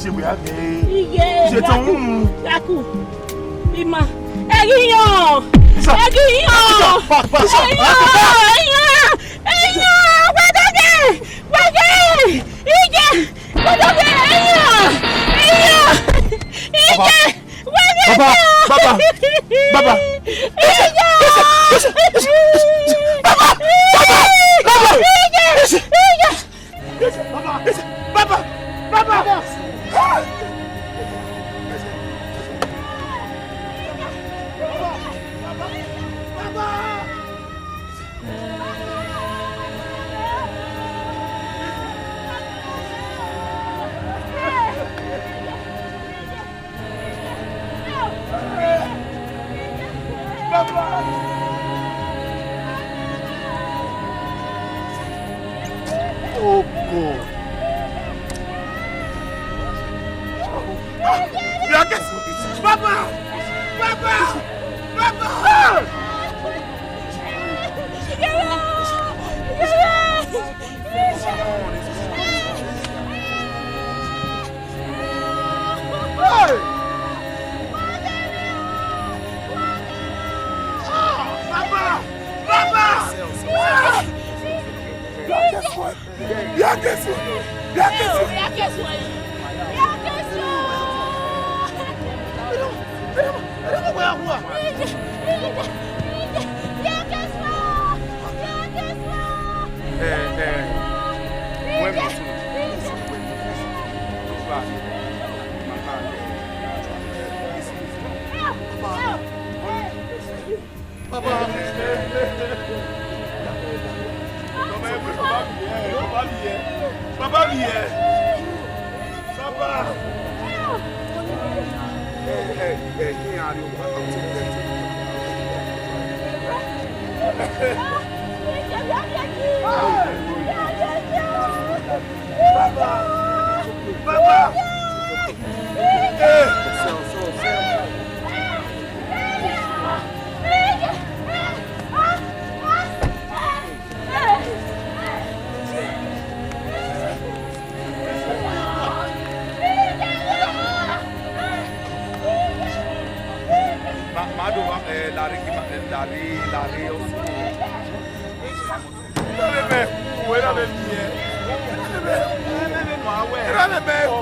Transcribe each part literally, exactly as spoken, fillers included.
Ṣe wẹ a gẹ. Iye, ṣe tọn Yaku, unu. Yaku. Ima. Ẹghi yan. Isa. Ẹghi yan. Isa, pa, pa, Isa. Ẹghi yan. Ẹghi yan. Ẹghi yan. Wẹdẹgẹ. Wẹdẹ. Iye. Wẹdẹgẹ. Ẹghi yan. Ẹghi yan. Iye. Wẹdẹgẹ. Baba, baba, baba. Iye. Baba, baba, baba. Iye. Iye. Baba! Baba! Baba! Baba! Oh God! Baba! Baba! Baba! Hey! Ah, Baba! Baba! Ah! Bia kesu! Bia kesu! Bia kesu! Bia kesu! Eh, eh, wẹ mi sunu. Baba. Baba, ẹ wẹ baba mi yẹ, baba mi yẹ, baba mi yẹ. Baba! Ẹ, ẹ, ẹ, kí n a rí ọkọ àti ọkọ. Baba! Baba! Ẹ! Ma, ma do wa, eh, lari, eh, lari, lari, ọsẹ. Ira vbe mẹ ku, ira vbe mẹ ku, ira vbe mẹ ku.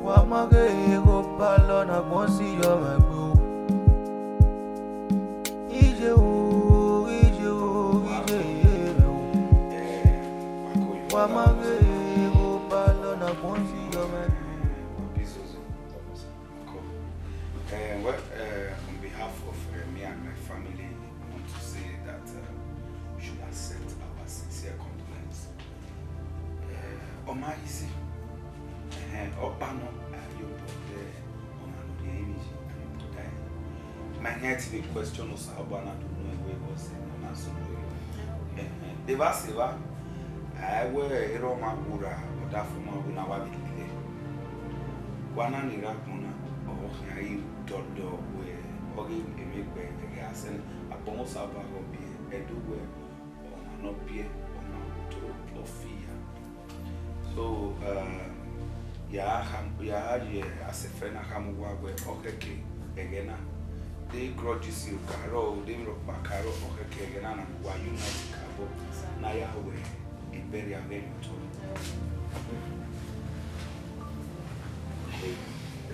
Wa ma ghe igho palọ ne agbọn si yọ mwẹ gbe o. Iye o, iye o, iye o. Wa ma ghe igho palọ ne agbọn si yọ mwẹ gbe o. Cool. Uh, well, uh, on behalf of, uh, me and my family, I want to say that, uh, you should accept our sincere condolence. Uh, ọ ma easy. Uh, ọkpa nọ, a yo bọ vbe ọmwa ne ọ rhie emwi yi, a yo bọ da ẹre. Ma hẹn te vbe question Osanobua na do nọ wẹ vbọ sẹ ne ọ na sunu ẹre. Ẹhẹn. Evba sẹ evba, a i wẹ erha ọmwa wu ra, ọdafẹn ọmwa wu na wa vbe lele. Wa na ni rre agbọn na, ọ khian i dọlọ wẹ ọghe emwi egbe ẹghẹ a sẹ nẹ, agbọn Osanobua ghe ọ biẹ, Ẹdo wẹ ọmwa ne ọ biẹ, ọmwa otoro ọ fi ya. So, um, ya kha, ya ye asẹfẹrẹ na khama uwa wẹ ọ khẹke ẹghẹ na. De grudges ka rrọọ, de emwi rhọkpa ka rrọọ, ọ khẹke ẹghẹ na na wa unite ka bọ. Na ya wẹ ebẹrriẹ avbe emwi otọ.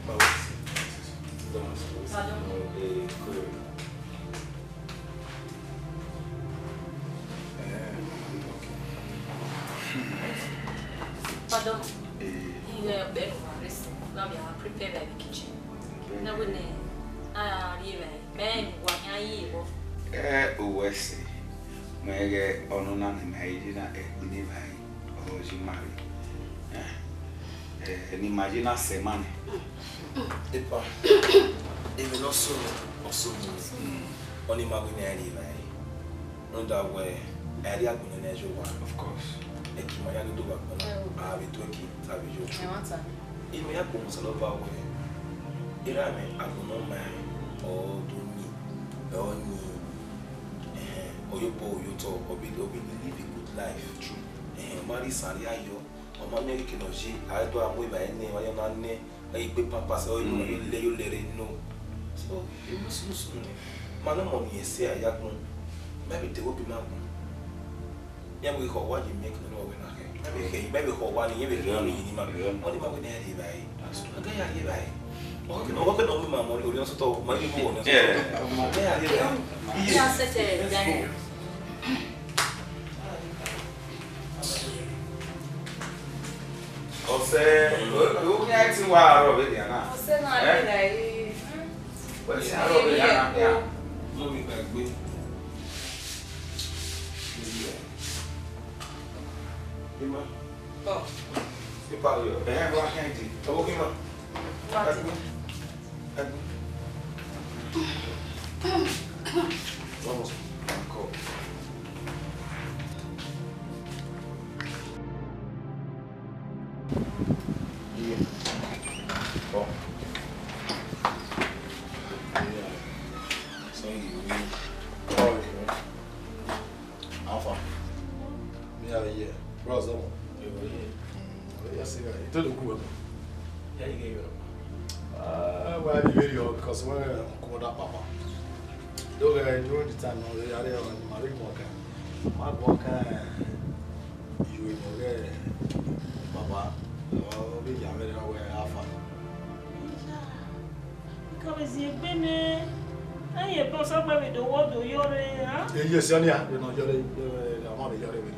Pardon? Pardon? Eh. Iye ọkpẹ ne uwa rre sẹ, na mẹ a prepare vbe kitchen. Na wẹ ne a rrie evbare, mẹ ne uwa khian ye vbọ. Eh, owẹ sẹ, mẹ ghẹ ọnọna ne mẹ ye na, ẹgbin ne evbare, ọ yi ma rre. Eh, ne ima ye na sẹ ma nẹ. Epa, emwi ne ọ sunu, ọ sunu. Mm. Ọni ma wẹ ne a rrie evbare. Rhunmwuda wẹ, a rrie agbọn nene ye owa. Of course. Ẹki ma ya do do vbe agbọn na, a vbe do ẹki, ta vbe yo. Ẹ wa ta. Imẹ ya kpe Osanobua wẹ, erha mwẹ agbọn ne ọ ma rẹn, ọ do yin, ọ yin, ẹhẹn, ọ ye obọ, ọ ye otọ, ọ vbe, ọ vbe live a good life. True. Ẹhẹn, ọ ma rhie isan rhie ayọ, ọ ma miẹn eke ne ọ ye, a i do gha mu evbare nẹ, ọ ya na nẹ, a i gbe pampers, ọ i mu, ọ yo lẹ, yo lẹ rre, no. So, emwi sunu sunu nẹ. Ma ne ọmọ ne irẹn sẹ a ya gbọn, mẹ vbe te wo bi ma gbọn. Iran vbe khọ owa ye miẹn kene ọ wẹ na khẹ. Iran vbe khẹ, iran vbe khọ owa ni, iran vbe khẹ owa ni ma. Ọ ni ma wẹ ne iran rrie evbare. A gha ya rrie evbare. Ọghe kene, ọghe kene ọ mu ima mọ, orhiọn sotọ, ma rhie mu wọ nẹ. Yeah. A gha ya rrie evbare. Iye. Iye asẹtẹ, let's go. Ọsẹ, o, o khian ti wa arọ vbe nian na. Ọsẹ na, eh? Rrie evbare. Wẹ ti arọ vbe nian na, nian. Mo mi gbàgbé. Ima. Ọ. Ipa yo. Ẹ, wa kẹn di. Ọwọ kí ma. Wa di. Ẹgbẹ. Ẹgbẹ. Vamos. Kọ. Iye. Kọ. Iye. Sọ yìí. Kọ yìí. How far? Me are here. Bros, how are you? Mm, yes, yeah. You told the cool one. Yeah, you gave it up. Uh, well, I didn't really, because when I come that papa. Though, uh, during the time, no, they are there on my work. My work, uh, you will get papa. Oh, be yammer, how far? Ikọmwẹ ziengbe nẹ, ẹyẹ bọ sọgbe vbe do wọ do yọrre, a? Eye si ọnia, vbe ne ọ yọrre, eh, ọmọ vbe yọrre vbe.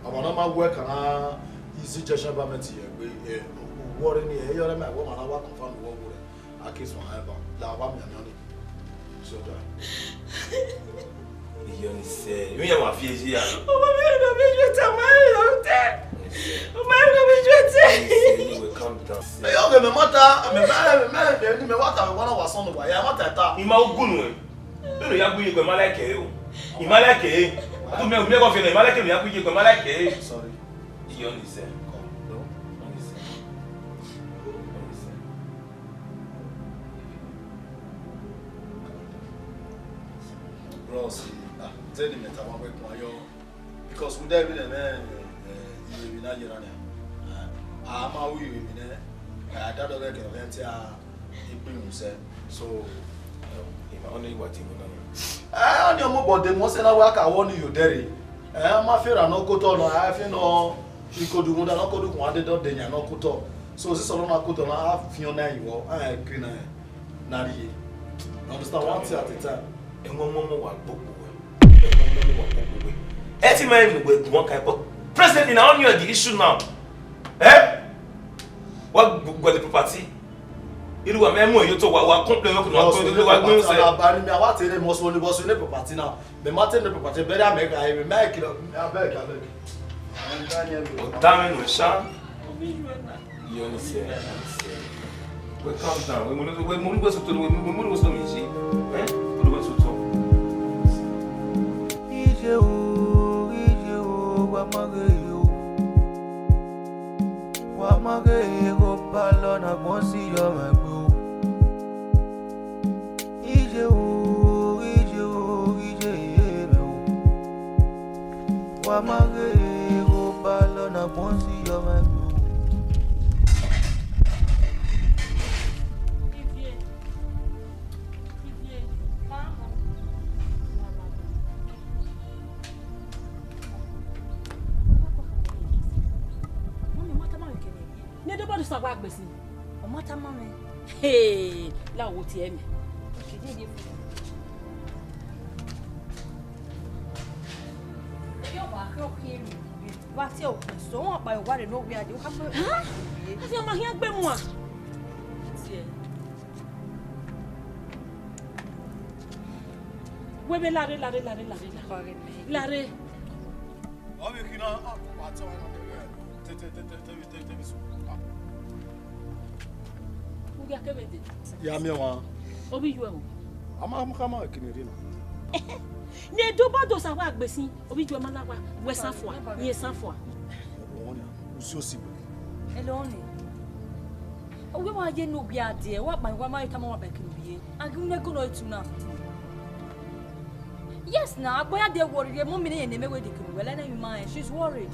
Ọmọ na ma wẹ ka na izi junction ba mẹ ti yẹ gbe, eh, wọrre ni, eh, yọrre mẹ, wẹ ọmọ na wa confirm wọ wo rẹ, a ke suẹn ba, la wa miẹn ọni. So that. Iyọnise, irun yẹn wà fi eyi ya. Ọmọ mi ò lọ bí ju ẹtẹ, ọmọ mi ò lọ tẹ. Ọmọ mi ò lọ bí ju ẹtẹ. Iyọnise, you will calm down. Ẹ yọ, mẹ ma ta, mẹ, mẹ, mẹ, mẹ, ni mẹ wa ta, mẹ wa na wa sọn wa, ya ma ta ta. Ima ugun nu ẹ. Bẹ́ẹ̀ ló yá gbé yẹn gbẹ, má láìkẹ́ o. Ìmá láìkẹ́. Àti mi, mi kàn fi ẹ̀ náà, ìmá láìkẹ́ ló yá gbé yẹn gbẹ, má láìkẹ́. Sorry. Iyọnise. Come. No. Iyọnise. Iyọnise. Bros, ah, tell him that I want to, because we don't even, eh, eh, you will not hear. Ah, I'm out, you will not. Ah, that other can vent here. Ikpinnu sẹ. So, eh, ima ọnii wa tie mu nọ. Eh, ọnii ọmọ bọ de mu ọsẹ na wa ka wọ ni yo dẹre. Eh, ma fi ra nọ kotọ nọ, a fi nọ ikodu mu da nọ kodu kun ade dọ de yan nọ kotọ. So, sisọ nọ na kotọ na, a fi ọna yi wọ, a kri na, na rrie. You understand? One thing at a time. Ẹmwẹ ọmọ wa gbogbo wẹ. Ẹmwẹ ọmọ wa gbogbo wẹ. Ẹ ti ma emwi ne uwẹ gu wan ka, but presently na, ọnii the issue now. Eh? Wa gu-, guẹ the property. Iru wa mẹ mu eyo to wa, wa complain, wa complain, wa gbẹn sẹ. Ba ni mi, a wa te ne must only, must only property now. Mẹ ma te ne property, bẹrẹ a mẹ ka, mẹ ma kilo, abeg, abeg. Ọta mwẹ nọ sha. Iyọnise, Iyọnise. We calm down. We mu, we mu, we so to, we mu, we mu, we so mi ji. Eh? Ghe igho palọ ne agbọn si yọ mwẹ gbe o. Iye o, iye o, iye mwẹ o. Wa ma ghe igho palọ ne agbọn si yọ mwẹ gbe o. Ne Edobado sa wa gbe sin. Ọ ma tama mwẹ. Hey, la wo tie mẹ. Yo, wa khe okhian emi. Wa tie okhian so, wọn kpa yo wa re no wi ade, u kha gbe. Huh? Afi ọma hian gbe mua. Tie. Wẹ vbe lare, lare, lare, lare, lare. Lare. Ọ vbe khin na, a, a tẹ ọnrẹn na, te, te, te, so. U gha kevbe dee. Ya miẹn ọmwa. Ovbi iyuẹ o. A ma, a ma, a ma kene rre na. Ne Edobado sa wa gbe sin, ovbi iyuẹ ma la wa, wẹ sa fua, rẹn sa fua. Ọmwa nia, u si osi wẹ. Hello, honey. Uwẹ wa ye ne ovbi a dee, wa kpa, wa ma tama wa kpa kene ovbi ye. A ghi mu ego nọ etu na. Yes na, agbọn ya dee worry, mummy ne rẹn ne mẹ wẹ dee kene ovbi, wẹ lẹ ne emwi ma rẹn, she's worried.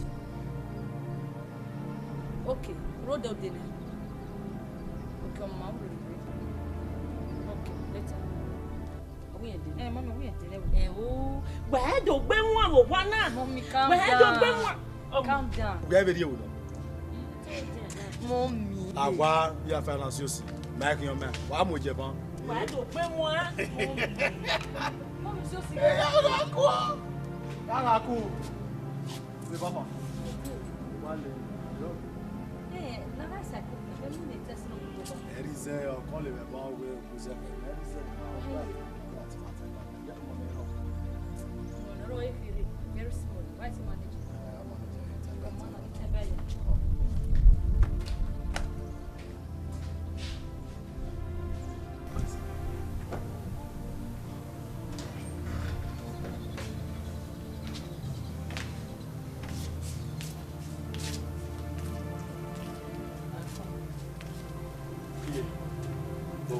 Okay, rode odẹ nẹ. Okay, ọmọ ma wẹ rre. Okay, later. Ọ wẹ rẹn dee. Eh, mummy, ọ wẹ rẹn dee nẹ. Eh, o, wẹ do gbe wọn vbe owa na. Mummy, calm down. Wẹ do gbe wọn. Calm down. Wẹ vbe rrie ẹvbo nọ. Mummy. A wa ya finance yo si. Ma khian mẹ. Wa mu je ban. Wẹ do gbe wọn. Mummy, so si. Eh, ya gha ku. Ya gha ku. Wẹ papa. Wa le. Yo. Eh, na ga sa ko. Mummy, test no. Ẹre zẹ ọkọ lẹ vbe ban wẹ ku zẹ. Ẹre zẹ. Very small. Why is he managing? Iye, bro.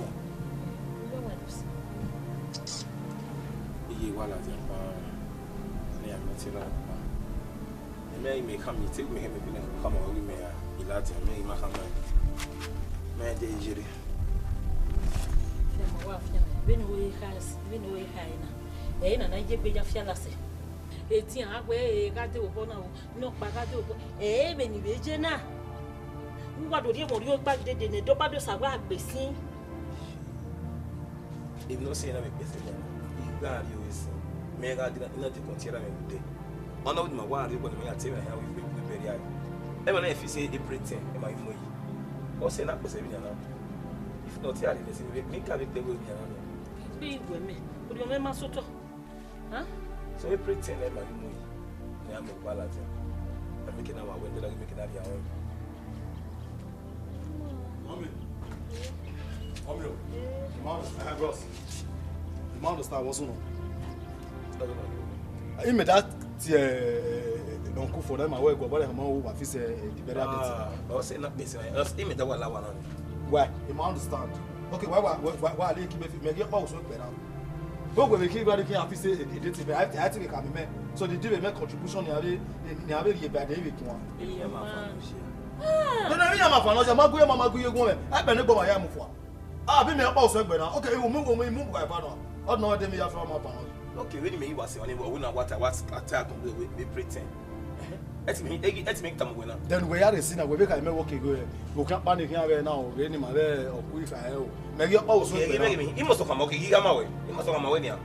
Iye wa ladian kpa, ne a mẹ te na kpa. Mẹ i mẹ khama, te mẹ khama, mẹ khama wa mẹ a, i ladian, mẹ i ma khama. Mẹ de ijere. Fian ma wa fian, vbene uwẹ kha, vbene uwẹ kha na. Ẹ na na ye egbe ya fian lase. Edian a wẹ e gha de obọ na o, nọkpa gha de obọ. Ẹ vbene vbe je na. Uwa do rhie ẹmwẹ orhiọn gba dede ne Edobado sa wa gbe sin. Emwi ne ọ sẹ na vbe kpẹsẹ ya, I gha rrie ore sin, mẹ gha dee na, I na dekun tie erha mwẹ vbe odẹ. Ọ na vbe ma wa rrie obọ ne mẹ ya tie emwa hia vbe egbe, vbe bẹrriẹ ẹre. Ẹmwẹ na fi sẹ April ten, ẹ ma ghi mu yi. Ọ sẹ na kpẹsẹ vbe nian na. If not, I rhie ẹse vbe, mẹ ka vbe kpe vbe nian na. Vbe iwẹ mẹ, orhiọn mwẹ ma sẹ otọ. Huh? So April ten, ẹ ma ghi mu yi. Mẹ a mu gba ladian. Ẹ mẹ ke na wa wẹ, ndẹ na ghi mẹ ke na rhie ẹre. Mommy. Mommy, oh. Mommy, eh, bros. You ma understand what's going on? He made that, uh, uncle for them, I work, but I'm over office, uh, the better. Ah, I say not this. He made that one, one. Why? You ma understand. Okay, why, why, why, why, why, why, why, Gbogbo ẹvbo kí Ibrahim kí a fi ṣe èdè ti bẹ, a ti lè kà mí mẹ. So the deal make contribution ni a bẹ, ni a bẹ rhie ba de ibe tun wa. Iye ma fa no ṣe. No, no, iye ma fa no ṣe, ma gu ye ma, ma gu ye gun mẹ. Ẹ bẹ ne gbọ ma ya mu fua. A bi mẹ pa osun ẹgbẹ na. Okay, iwu mu, iwu mu, imu bu ba na. Ọdún náà dé mi ya fẹ́ ọmọ pa náà. Okay, wẹ ni mẹ yi wa se, ọni wẹ na wa ta, wa ta gun we, we pretend. Ẹ ti mi, ẹ ti mi ta mo we na. Then we ya re si na, we be ka me wo ke go. Wo kan pa ni kan we na o, we ni ma we o ku ifa e o. Mẹ ghi ọkpa osun ẹgbẹ na. Mẹ ghi, I must come, okay, I ma we. I must come, we ni a.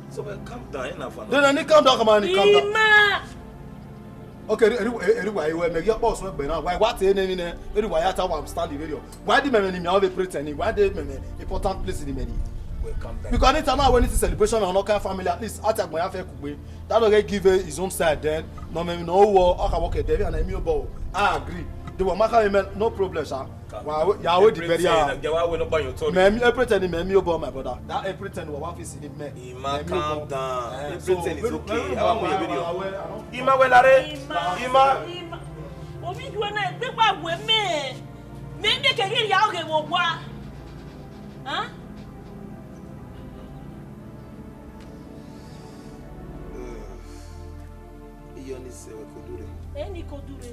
So, well, calm down, enough. No, no, ni calm down, come on, ni calm down. Ima! Okay, eri, eri, eri wa iwe, mẹ ghi ọkpa osun ẹgbẹ na. Why, what, eh, name, eh? Eri wa ya ta wa stand the radio. Why the meme ni mi a pretend ni? Why the meme important place ni meme ni? Well, calm down. Because anytime I went into celebration and all kind of family, at least, I take my affair kugbe. That don't give, eh, his own side then. No, meme, no, wo, I can work a day and I mean, I agree. The one, my, no problem, sir. Wa, ya we di bẹrẹ ya. Everything, ya wa we no pa your turn. Meme, everything, meme, you bọ, my brother. That everything, wa wa fi si ni meme. Ima, calm down. Eh, everything is okay. Awa mu your video. Ima we lare. Ima. Ima. Ovbi iyuẹ na, egbe wa wẹ mẹ, mẹ miẹn kẹ ghi rhie ọghe vbe owa. Hàn? Iye ọnii sẹ wẹ ko dure. Eni ko dure.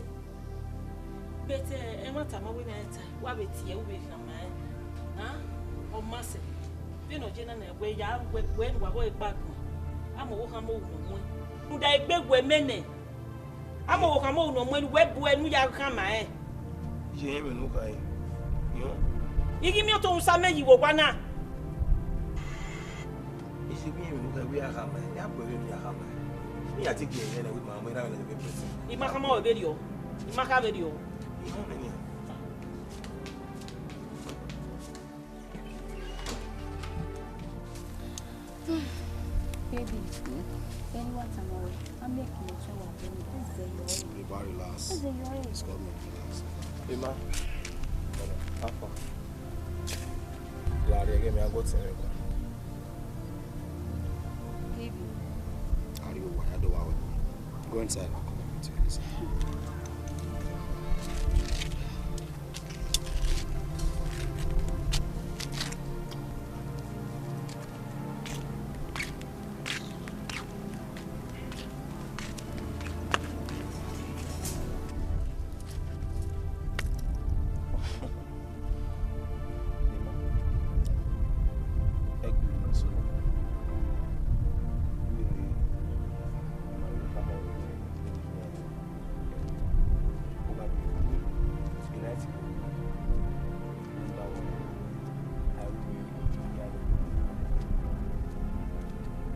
But, eh, ẹmwata ma wẹ mẹ ta, wa vbe tie u vbe khan ma ẹ. Hàn? Ọ ma sẹ. Vbene ọ ye na nẹ, wẹ ya, wẹ, wẹ ne uwa vbe gba agbọn. Amọ wo khan mọ unu muẹn. Rhunmwuda egbe wẹ mẹ nẹ. Amọ wo khan mọ unu muẹn, wẹ bu ẹnu ya khan ma ẹ. Iye ẹmwẹ ne u kha ẹre. Yọ. I ghi miẹn otọ sa mẹ yi vbe owa na. Isi bi emwi ne u kha wẹ a kha ma ẹ, ya bu ẹre ne ya kha ma ẹ. Ne ya te gie ẹre nẹ, wẹ ma mu erha mwẹ na vbe prison. I ma kha ma wẹ vberriọ. I ma kha vberriọ. I ma mwẹ nian. Baby, ẹni wa tama wẹ, a miẹn kẹ imẹ ọtẹn wa kẹ ne ẹzẹ yọ ẹre. Eba, relax. Ẹzẹ yọ ẹre. It's called me, relax. Emma, how far? La rhie ẹghẹ mẹ a gọ tẹn mwẹ gua. Baby. Ariwo wa ya do wa wẹ. Go inside, I'll come back with you.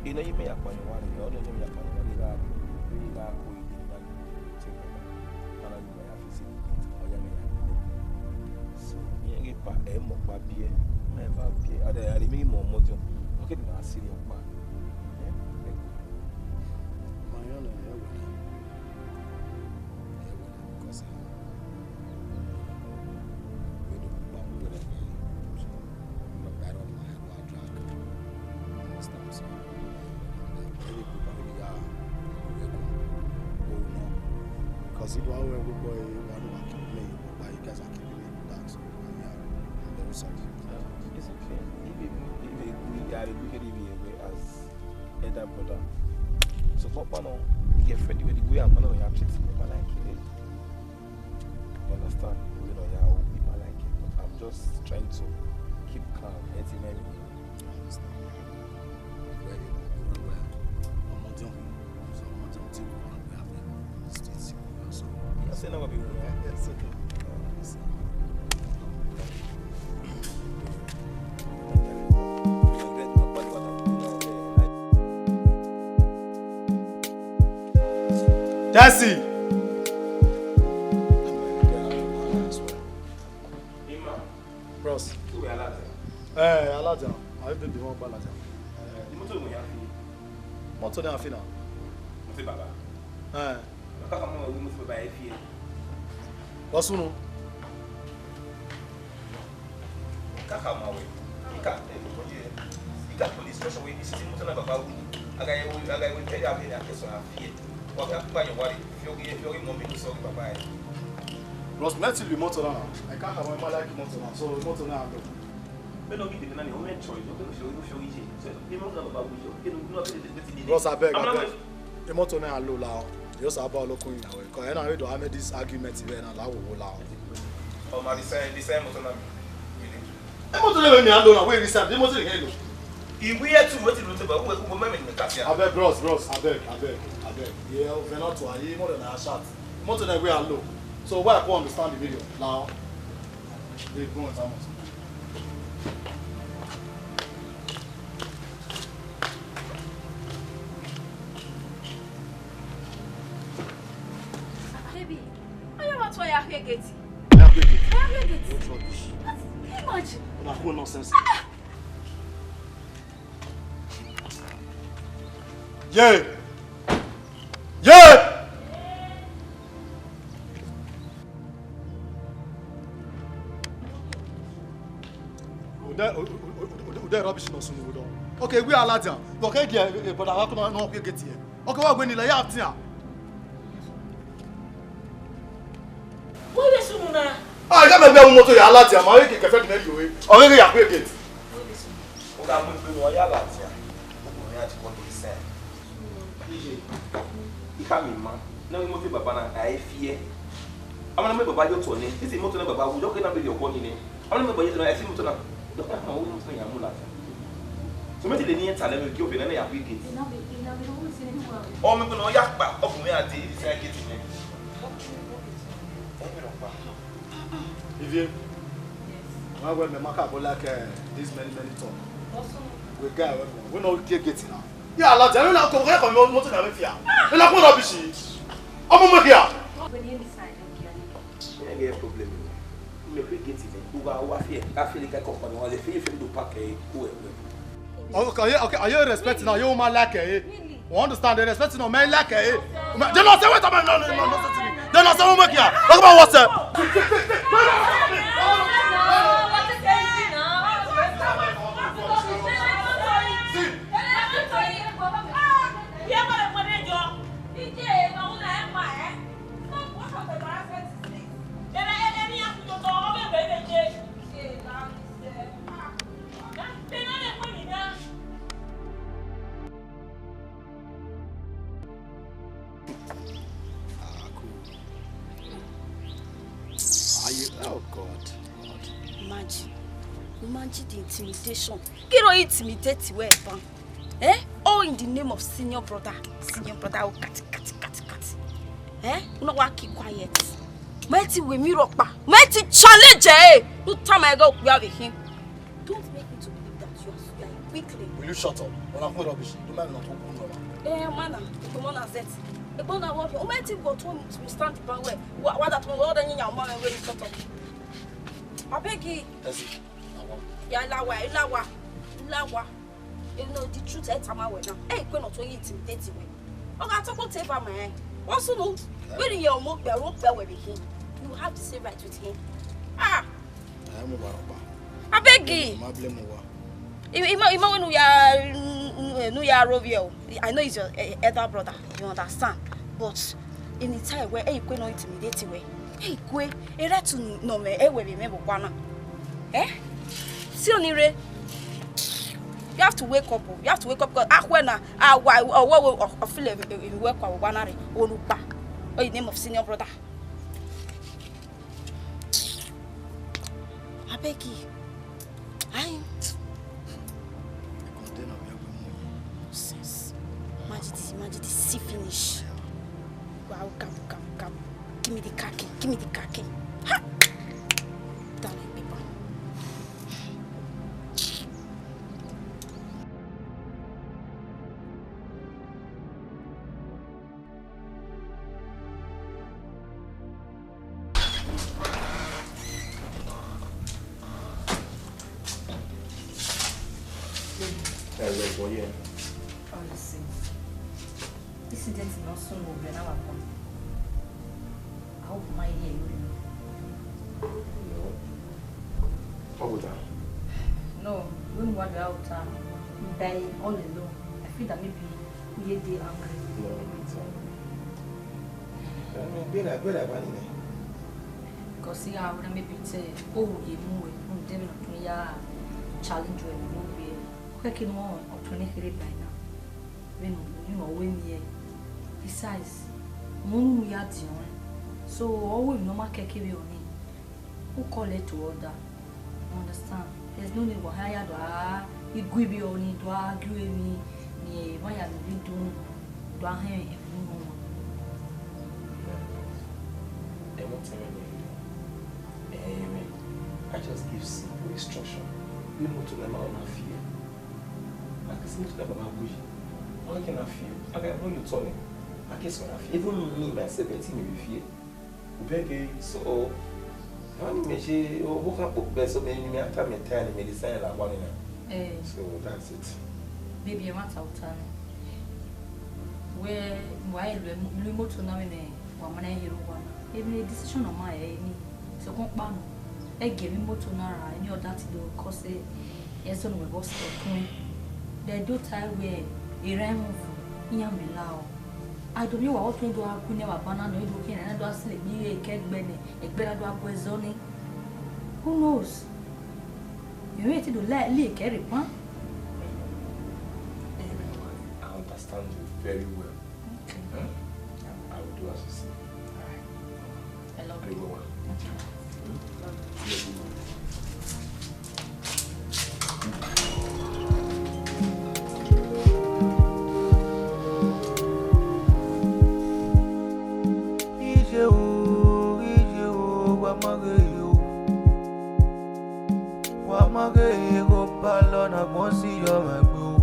Ena ye mẹ ya kpa ne wa rre, ọ nọ ye mẹ ya kpa ne wa rre, I gha, I gha ko ide ne I gha take over. Ana ye mẹ ya fisi, ọ ya mẹ ya. So, iran ghi pa ẹ mọ kpa biẹ, ma eva biẹ, ada ya re mi mọ ọmọdiọn, ọ ke ma siri ọkpa. Eh, eh. Ma yọ nẹ, ẹ wẹ nẹ. Ẹ wẹ nẹ, because, eh, we do kpa wẹrẹ, so, I don't mind. Understand? So, and, uh, any group of people, yeah, we go, we know. Because if I were good boy, one will keep me, but you guys are keeping me back, so, yeah, I'm very sorry. It's okay. If you, if you, you are a good lady, as elder brother. So, Papa, no, you get friendly with the way I'm gonna treat him, I like it. You understand? You know, yeah, I hope people like it, but I'm just trying to keep calm. Let him help me. I understand. Well, well, well. I'm not young. So I'm not young too. We have a state. So, yeah, say never be wrong. It's okay. Jesse! Bros. Eh, Alaja. Ayi baby wan gba Alaja. Mọto ne a fi na. Mọto baba. Eh. What's wrong? Kaka ma wẹ. Ika, eh, ika police station wẹ, isi si motor na baba wu ni. Aga ye wu, aga ye wu, tell you, I mean, I guess I fear. Wa ga pa yo wari, fi ogi, fi ogi mo mi so baba e. Bros, me ti lu motor na. I can't have my like motor na. So motor na ando. Me no give the man any choice. No fi ogi, fi ogi je. So the motor na baba wu yo. Bros, abeg, abeg. Imoto na a lo la o. Yo sa ba olokun yan we. Ko e na we do have this argument we na la wo wo la o. O ma the same, the same motor na mi. Imoto na we mi a lo na we resign. The motor he lo. Iwe ye tu wetin lo te ba we we me me ka sia. Abeg, bros, bros, abeg, abeg, abeg. Yeah, we not to ayi mo na chat. Imoto na we a lo. So why I can't understand the video now? They go on time. Baby, why you want to your gate? Your gate. Your gate. No rubbish. What? Imagine. Una whole nonsense. Ah, ah. Yeah. Yeah. Ude, ude, ude, ude rubbish no sunu udo. Okay, we are ladian. But okay, yeah, but I come no get here. Okay, what we need like that? Ẹgbẹ́ ọmọ mọ́tò yà á láti àmọ́, àwọn èkè kẹfẹ́ kìí lò ó. Ọ̀rẹ́ yà kúrò gate. Ó dá mú ìpinnu ọyá láti à. Ó kò ní àti kọ́ lórí sẹ́ẹ̀. Iye, ìka mi ma. Náà mọ́tò bàbá náà, àìfi ẹ́. Àwọn ọmọ bàbá yóò tọ̀ ní. Títí mọ́tò náà bàbá wù, yóò kẹ́ náà bẹ̀rẹ̀ ọ̀pọ̀ nínú. Àwọn ọmọ bàbá yóò tọ̀ náà, ẹ sí mọ́tò náà. Dọ́kítà kan, ó ní mọ́tò yà mú láti. So, mẹ́tì lè ní ẹ̀ tà lẹ́nu kí obìnrin náà yà kúrò gate. Ọmọ ìpinnu ọyá pa, ọkùnrin àti ìdí sẹ́ẹ̀ gate ni. Ẹ bẹ̀rẹ̀ pa. Ivie, why well me maka go like uh, this many many talk. We guy we we no get gate now. Yeah, la tell me now come come motor na me fear. Me na put rubbish. Omo me here. When you decide, okay. Ẹ gẹ problem ni. Me fi gate ni. U ga wa fi. Ka fi ka ko ko ni wa le fi fi do pack e ku e. Okay, okay, are you respecting now? You ma like eh? We understand the respecting now. Me like eh? They not say what about no no no no. They not say what make here. Talk about what's up? Ah, cool. Are you? Oh God, Lord. Imagine, imagine the intimidation. Kí ló intimidate wẹ ban? Eh? All in the name of senior brother. Senior brother, oh, kati, kati, kati, kati. Eh? You know what? Keep quiet. Mighty we mi rokpa. Mighty challenge eh. You tell my girl we have him. Don't make me to believe that you are, you are a weakling. Will you shut up? Ọ̀nà kún rubbish. Don't mind not open door. Eh, mana, ìgbìmọ̀ náà zet. Ìgbìmọ̀ náà wọ́n fi. Ọmọ ẹ ti gbọ́ tó mi stand the power. Wà wà dàtú wọn ọ̀dọ̀ yín yàn ọmọ rẹ̀ wẹ̀ ní shut up. Abeg. Ẹ sì. Àwọn. Ya lawa, lawa, lawa. You know the truth ẹ tama wẹ̀ náà. Ẹ ìpè náà tó yí intimidate wẹ̀. Ọ̀gá tó kó tẹ́ bá mọ̀ ẹ́. Wọ́n sún un. Wẹ́rì yẹn ọmọ gbẹ̀rún gbẹ̀wẹ̀ bì him. You have the same right with him. Ah! Ẹ mú wa rọ̀bà. Abeg. Má blame wa. Ima ima wenu ya nu ya rovie o. I know he's your eh, elder brother. You understand? But anytime where hey kwe no intimidate we. Hey kwe, e right to no me e we me bo kwana. Eh? See onire. You have to wake up. Oh. You have to wake up because akhwe na awa owo we ofile we kwa wa na re onu pa. Oh, in name of senior brother. Abeg. I nonsense. Imagine this, imagine this, see finish. Wow, come, come, come. Give me the khaki, give me the khaki. Ha! Down like paper. Hello, boy, yeah. Honestly, this incident is not soon over an hour ago. I hope my ear you. No. What was that? No, when we were out, uh, by all alone, I feel that maybe we dey angry. No, it's all right. I mean, better, better, man. Because see how we maybe say, oh, you move, you didn't ya challenge you, you know, we. Okay, can one opportunity by now. When you know, when yeah. Besides, mo ń ya di ọ̀rẹ́. So, always no ma kẹ́kẹ́ bí ọ̀rẹ́. Who call it to order? Understand? There's no need for higher do a igui bí ọ̀rẹ́ do a gírí mi ni ẹ̀ wọ́n yà lórí dùn do a hẹ́n ẹ̀fún mọ́ wọn. Ẹ wọ́n tẹ́lẹ̀ ní ẹ̀yìn mi. I just give simple instruction. Bí mo tún lè máa ń fi ẹ̀. Akisi mo tún lè bàbá wí. Wọ́n kì í na fi ẹ̀. Aga ẹ̀rọ yóò tọ́ ni. Akisi wọn na fi ẹ̀. Even me myself, ẹ̀ tí mi lè fi ẹ̀. Bẹ́ẹ̀ so, wọ́n ní mi ṣe owó kan pọ̀ bẹ́ẹ̀ so mi ní mi after mi tẹ́ ni mi lè sẹ́yìn làwọn nìyẹn. Eh. So that's it. Baby, ẹ má ta ọ̀tá ni. Wẹ́ wàá ìlú ìlú mọ́tò náà mi nìyẹn. Wa mana ẹ yẹrẹ wa na. Emwi decision ọ ma ẹ ni. Sokpan kpanu, ẹ gie emwi moto na ra, emwi ọda ti do kọse, ẹ zọ ne uwẹ vbe ọ sẹ ọtuẹn. Dẹ do tae wẹẹ, erha ẹmwẹ ọvo, iran mẹ la ọ. A do miẹn owa ọtuẹn do gha gu nẹ vbe abana nọ, e do khian nẹ, do gha sẹ egbe ighe ke ẹgbẹ nẹ, ẹgbẹ na do gha gu ẹzọ nẹ. Who knows? You need to do like, like every one. I understand you very well. Okay. Hmm? I will do as you say. All right. I love you. Very well. Thank you. Hmm? Love you. Iye o, iye o, wa ma ghe o. Wa ma ghe igho palọ ne agbọn si yọ mwẹ gbe o.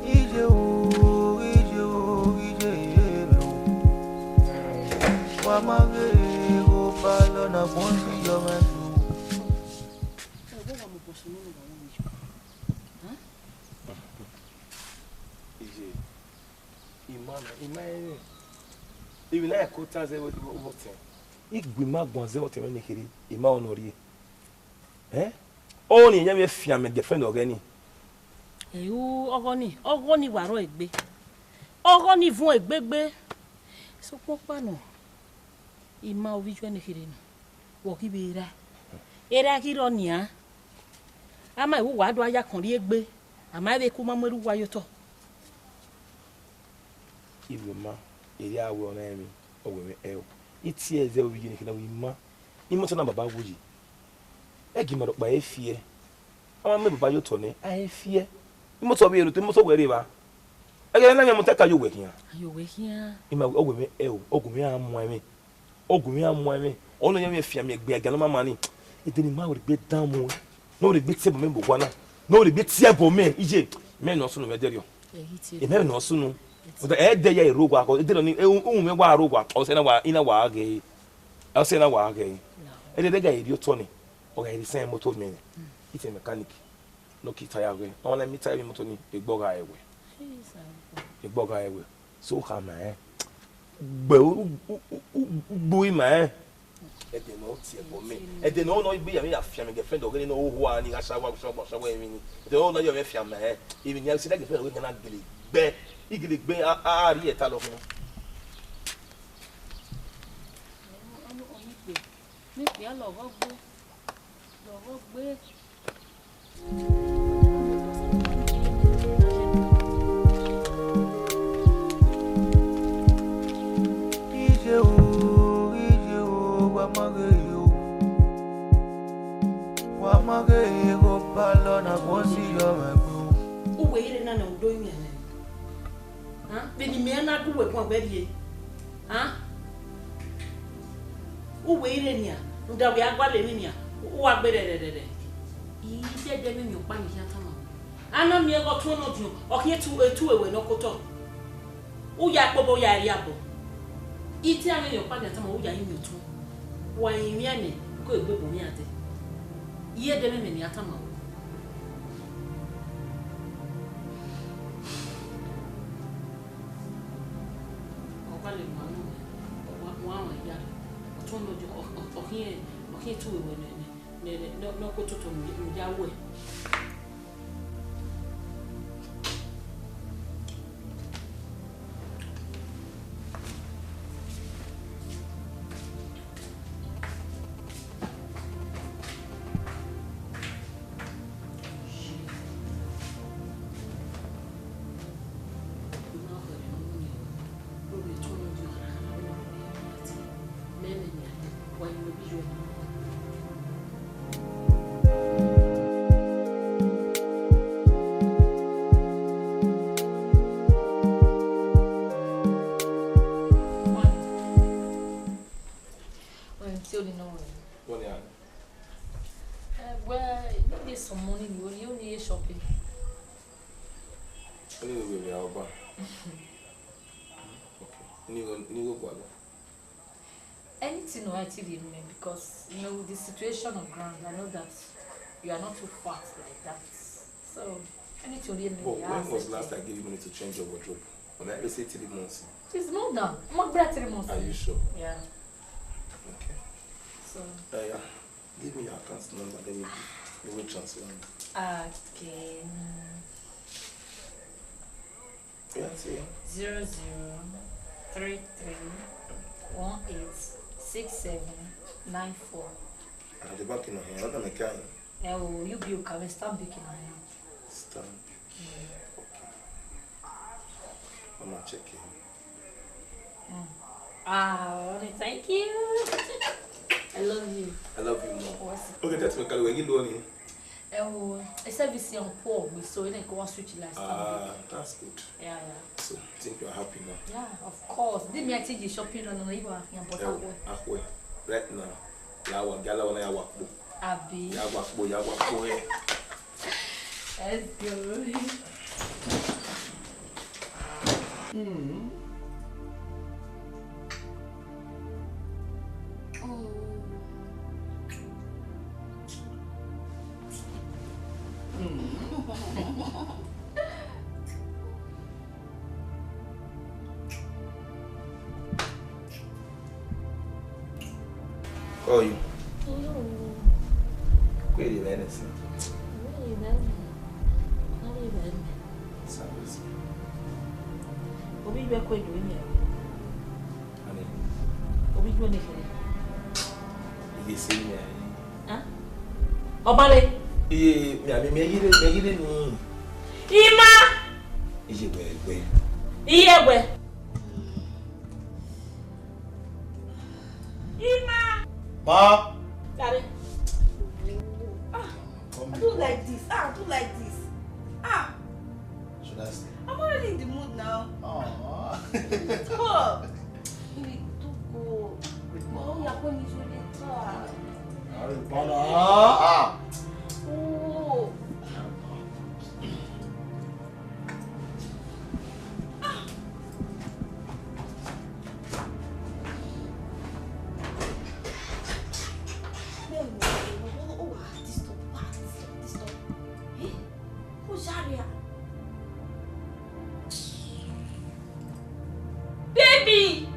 Iye o, iye o, iye o. Wa ma ghe igho palọ ne agbọn si yọ mwẹ gbe o. Iye, ima na, ima ẹre. Emwi na ẹko ta zẹ vbe, vbe, vbe ọtẹn. I gu ima guan zẹ vbe ọtẹn mwẹ ne kherhe, ima ọnọ rrie. Ẹn? Ọnii ẹyan vbe fian mẹ girlfriend ọghẹ nii. Ẹu, ọghọ nii, ọghọ nii wa rrọọ egbe. Ọghọ nii vuọn egbe gbe. Sokpan ọkpa nọ, ima ovbi iyuẹ ne kherhe nọ, wẹ ọ ghi vbe rae. Erha ghi rrọọ nian. A ma i wu wa do aya kọn rrie egbe, a ma vbe ku ma mu erha uwa ye otọ. Iwẹ ma, erha wẹ ọna ẹmwẹ, ọ wẹ mwẹ ẹo. I tie ẹzẹ ovbi iyuẹ ne kherhe na wẹ ima. Imọtọ na baba wu yi. Ẹgie ima rhọkpa ẹre fiẹ. A ma miẹn baba ye otọ nẹ, a i fiẹ. Imọtọ vbe rre otọ, imọtọ wẹ rre evba. Ẹghẹ ne a miẹn imọtọ ka ye owẹ khian. A ye owẹ khian. Ima ọ wẹ mwẹ ẹo, ọ gu mwẹ a muan ẹmwẹ. Ọ gu mwẹ a muan ẹmwẹ. Ọ nọ yan mwẹ fian miẹn egbe agia ne ọ ma ma ni. Ede ne ima rhie egbe dan mu. Ne ọ rhie egbe tie ẹbọ mẹ vbe owa na. Ne ọ rhie egbe tie ẹbọ mẹ, iye. Mẹ nọ sunu mwẹ dẹrriọ. Ẹ i tie. Emẹ nọ sunu. But ẹdẹ ya i rre owa, ede nọ ni, uhunmwu mwẹ wa rre owa. Ọ sẹ na wa, I na wa ghe. Ọ sẹ na wa ghe. Ẹdẹ ẹdẹ ga i rrie otọ ni. Ọ gha rhie sẹn moto mẹ. Ite mechanic. Ne ọ ki taya ọghe, ọ na miẹn taya vbe imoto ni, egbe ọ gha re wẹ. Jesus. Egbe ọ gha re wẹ. So kha ma rẹn. Gbe u, u, u, u, u gbe ima rẹn. Ẹdẹ ne ọ tie ẹbọ mẹ. Ẹdẹ ne ọ nọ igbe ya, mẹ ya fian mẹ girlfriend ọghe ne ọ hua ni gha shawa, shawa, shawa emwi ni. Ẹdẹ ne ọ nọ yọ mẹ fian mẹ rẹn. Emwi ni a sẹ girlfriend ọghe na gele gbe. I gele gbe, a, a, a rhie ẹta lọ fun. Ọmọ, ọmọ, ọmọ ikpe. Mẹ ikpe a lọghọ gbe. Lọghọ gbe. Iye o, iye o, wa ma ghe o. Wa ma ghe igho palọ ne agbọn si yọ mwẹ gbe o. Uwẹ ire na ne u do imian nẹ. Vbene imẹ na gu uwẹ guan wẹ rrie. Uwẹ ire nian, rhunmwuda wẹ a gualọ emwi nian, u wa gbe rẹrẹrẹrẹ. I dẹdẹ mwẹ emwi ọkpa ne I khian tama ruẹ. A na miẹn ighẹ ọtuẹn nọdiọn, ọ khian etu, etu ewẹ ne ọ kotọ. U ya kpe obọ, u ya rrie abọ. I te mwẹ emwi ọkpa ne I tama ruẹ, u ya rinmwian otuẹn. Wa rinmwian nẹ, u kegbe bu mwẹ dee. I dẹdẹ mwẹ emwi ne I tama ruẹ. Ọ gha le ma nọ, ọ wa, wa rẹn ya. Ọtuẹn nọdiọn, ọ, ọ, ọ khian, ọ khian etu ewẹ nẹ, nẹ, nẹ, nẹ, nẹ ọ kotọ ne u ya ruẹ. Well, still in order. What do you have? Uh, well, you need some money, you only, you only shopping. Only the way we are over. Okay. Ni go, ni go, go, go. Anything will actually remain because, you know, with the situation on ground, I know that you are not too fat like that. So, anything will remain. But when was last I gave you money to change your wardrobe? When I say three months. It's more than. I'm not there three months. Are you sure? Yeah. Okay. So. Uh, yeah. Give me your account number, then you give, you will transfer me. Okay. Yeah, see. Zero zero three three one eight Six seven nine four. Ah, the bank in here. What am I carrying? Eh, oh, U B O carry, Stanbic in here. Stanbic. Okay. I'm gonna check it. Mm. Ah, Ronnie, thank you. I love you. I love you more. What's Okay, that's my colleague. You know me. Eh, oh, a service on poor, so you can switch last time. Ah, that's good. Yeah, yeah. So, I think you're happy now. Yeah, of course. Did me I take you shopping on the river? Yeah, but Eh, I will. Akwe. Right now. La wa, gala wa na ya wa kpo. Abi. Ya wa kpo, ya wa kpo, eh. Let's go. Mm. Call you. Hello. Kweri bene si. Kweri bene. Kweri bene. Service. Obi yọ kweri ni. Ani. Obi yọ ni kere. Iye se ni ayi. Ah? Ọmale. Iye, mi abi mi yire, mi yire ni. Ima. Iye wẹ, wẹ. Iye wẹ. Ima. Ma. Daddy. Ah, I don't like this. Ah, I don't like this. Ah. Should I stay? I'm already in the mood now. Aw. Stop. Baby, don't go. Oh, you're going to the car. Harry Potter. Ah. Oh. Baby!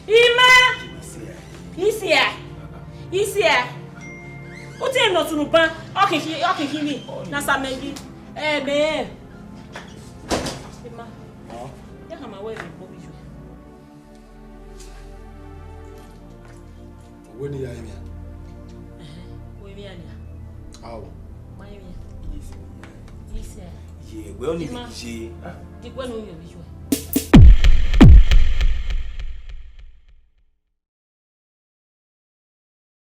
Ima! Isia! Isia! Uti nọ sunu ban, ọ khin khin, ọ khin khin ni, na sa mẹ yi. Ẹmẹ. Ima. Huh? Ya khama wẹ vbe kpo bi ju. Wẹ ne I ya rinmwian? Ẹhẹn, wẹ rinmwian nia? Ao. Ma rinmwian. Yes. Yes, sir. Ye, wẹ ọni Ima. Ye. Ah. Di wẹ ne u yọ vbe ju.